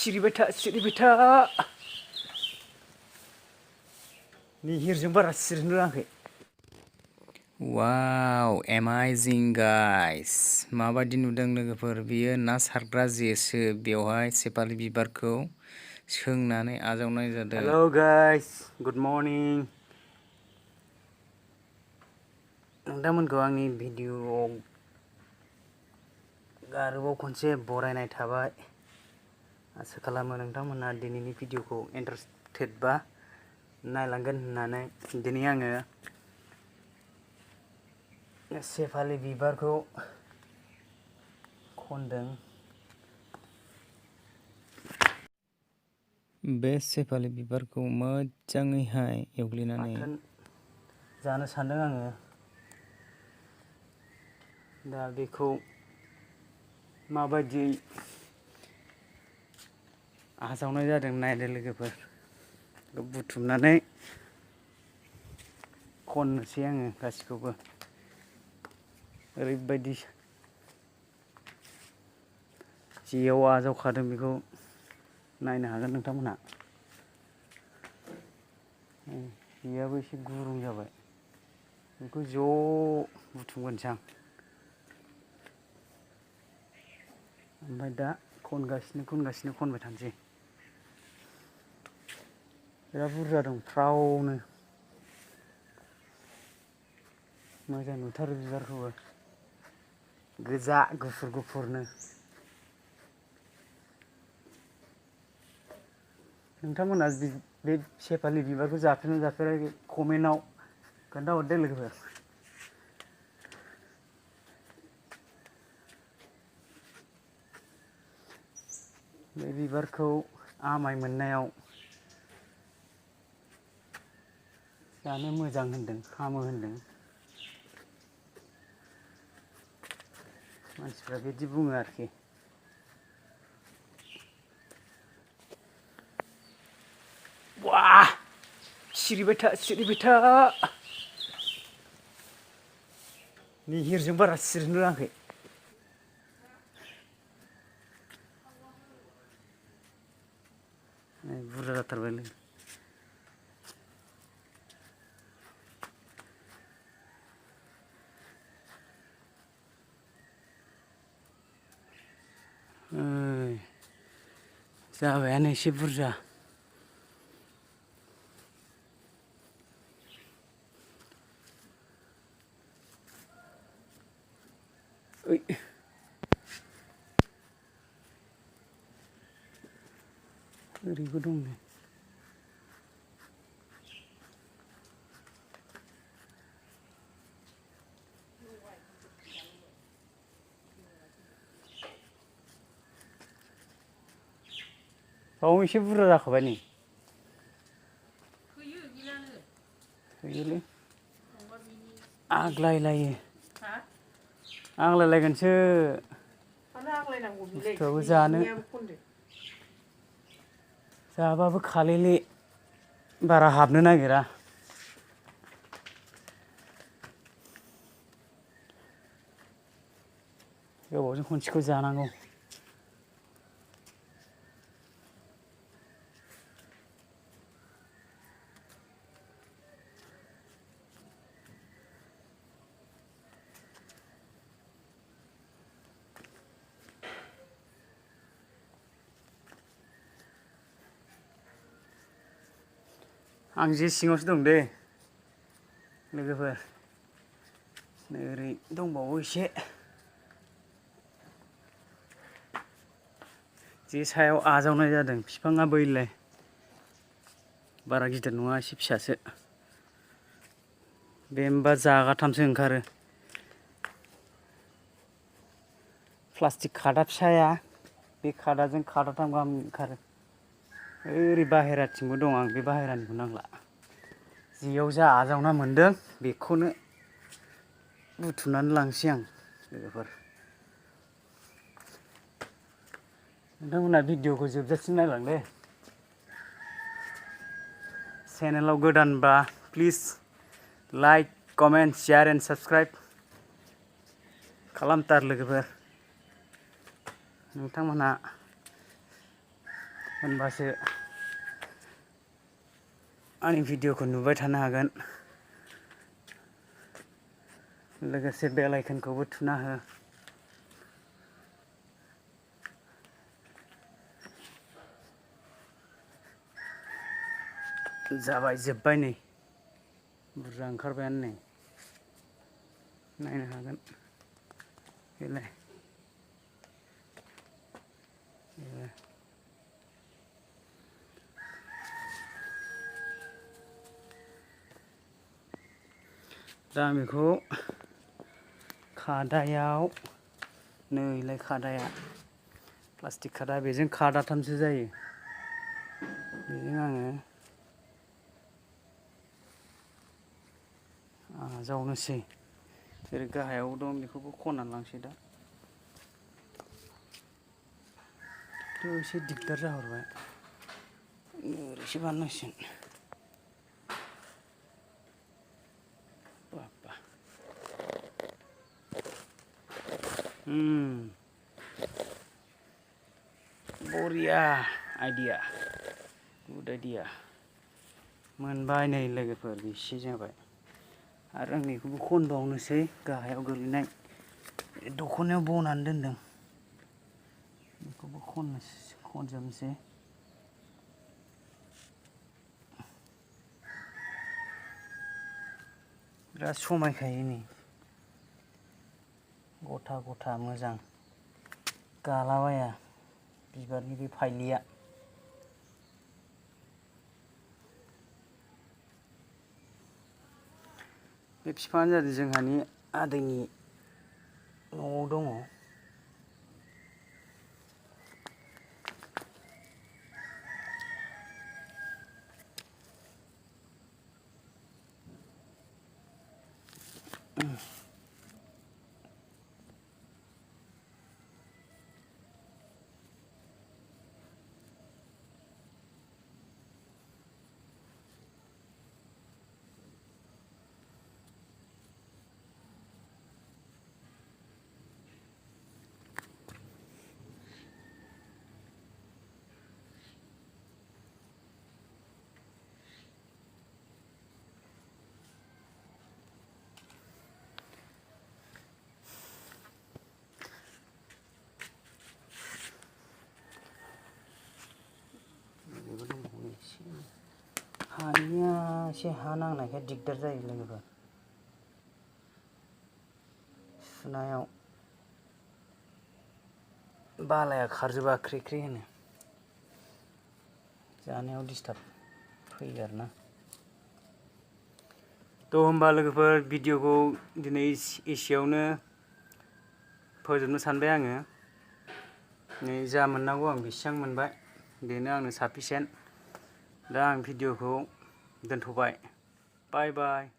सिरिबाय था निहिरजों बारा सिरिनो रोङाखै। वाव एमाजिं गाइस माबायदि नुदों लोगोफोर बियो ना सारग्रा जेसो बेवहाय सेपालि बिबारखौ सोंनानै आजावनाय जादों। Hello guys good morning. नोंथांमोनखौ आंनि भिडिअ'आव आरोबाव खनसे बरायनाय थाबाय। आसा खालामो नोंथांमोना दिनैनि भिडिअ'खौ इन्टारेस्टेड बा नायलांगोन होननानै। दिनै आङो सेफालि बिबारखौ खनदों। बे सेफालि बिबारखौ मोजाङैहाय एवग्लिनानै बाथोन जानो सानदों आङो। दा बेखौ माबायदि आजावनाय जादों नायदो लोगोफोर। बुथुमनानै खननोसै आङो गासिखौबो। ओरैबायदि जेयाव आजावखादों बेखौ नायनो हागोन नोंथांमोनहा। जेयाबो एसे गुरुं जाबाय। बेखौ ज' बुथुमग्रोनोसै आं। ओमफ्राय दा खनगासिनो खनबाय थानोसै। बिराद बुरजा दं फ्रावनो। मोजां नुथारो बिबारखौबो गोजा गुफुरनो। नोंथांमोना बे सेफालि बिबारखौ जाफेरदोंना जाफेराखै कमेन्टआव खोन्थाहरदो लोगोफोर। बे बिबारखौ आमाय मोननायाव जानो मोजां होनदों, हामो होनदों मानसिफ्रा बिदि बुङो आरोखि। वाह सिरिबाय था निहिरजों बारा सिरिनो रोङाखै। बुरजा जाथारबायलै। जाबायानो एसे बुरजा। ओरैबो दं नै। बाव एसे बुरजा जाखाबाय नै। होयोलै आग्लायलायो। आग्लायलायगोनसो बुस्थुआबो जानो। जाबाबो खालेले बारा हाबनो नागिरा। गोबावजों खनसेखौ जानांगौ। आं जे सिङावसो दं दे लोगोफोर। नै ओरै दंबावो एसे। जे सायाव आजावनाय जादों। बिफाङा बैलाय बारा गिदिर नङा, एसे फिसासो। बे होमबा जागाथामसो ओंखारो। प्लास्टिक खादा फिसाया बे खादाजों खादाथाम गाहाम ओंखारो। ओरै बाहेराथिंबो दं, आं बे बाहेरानिखौ नांला। जेयाव जा आजावना मोनदों बेखौनो बुथुमनानै लांसै आं लोगोफोर। नोंथांमोना भिडिअ'खौ जोबजासिम नायलांदे। चेनेलाव गोदानबा please like, comment, share and subscribe खालामथार लोगोफोर। नोंथांमोनहा होनबासो आंनि भिडिअखौ नुबाय थानो हागोन। लोगोसे बेल आइकनखौबो थुना हो। जाबाय जोब्बाय नै बुरजा ओंखारबायानो नै नायनो हागोन बेलाय दा आं बेखौ खादायाव नैलाय खादाया प्लास्टिक खादा बेजों खादाथामसो जायो। बेजों आङो आजावनोसै जेरै गाहायाव दं बेखौबो खननानै लांसै दा। एसे दिगदार जाहरबाय ओरैसो बानायनांसिगोन। बाबा बरिया आइडिया गुड आइडिया मोनबाय नै लोगोफोर बेसे जाबाय आरो आं बेखौबो खनबावनोसै गाहायाव गोलैनाय दखनायाव बनानै दोनदों बेखौबो खनजोबनोसै। बिराद समायखायो नै गथा गथा मोजां गालाबाया बिबारनि बे फाइलिया। बे बिफाङानो जादों जोंहानि आदैनि न'आव दङ। हानिया एसे हा नांनायखाय दिगदार जायो लोगोफोर सुनायाव बालाया खारजोबा ख्रि ख्रि होनो जानायाव डिस्टार्ब फैयो आरोना। थ' होमबा लोगोफोर भिडिअखौ दिनै एसेयावनो फोजोबनो सानबाय आङो। नै जा मोननांगौ आं बेसेबां मोनबाय बेनो आंनो साफिसियेन्ट। दा आं भिडिअखौ दोनथ'बाय। बाय बाय।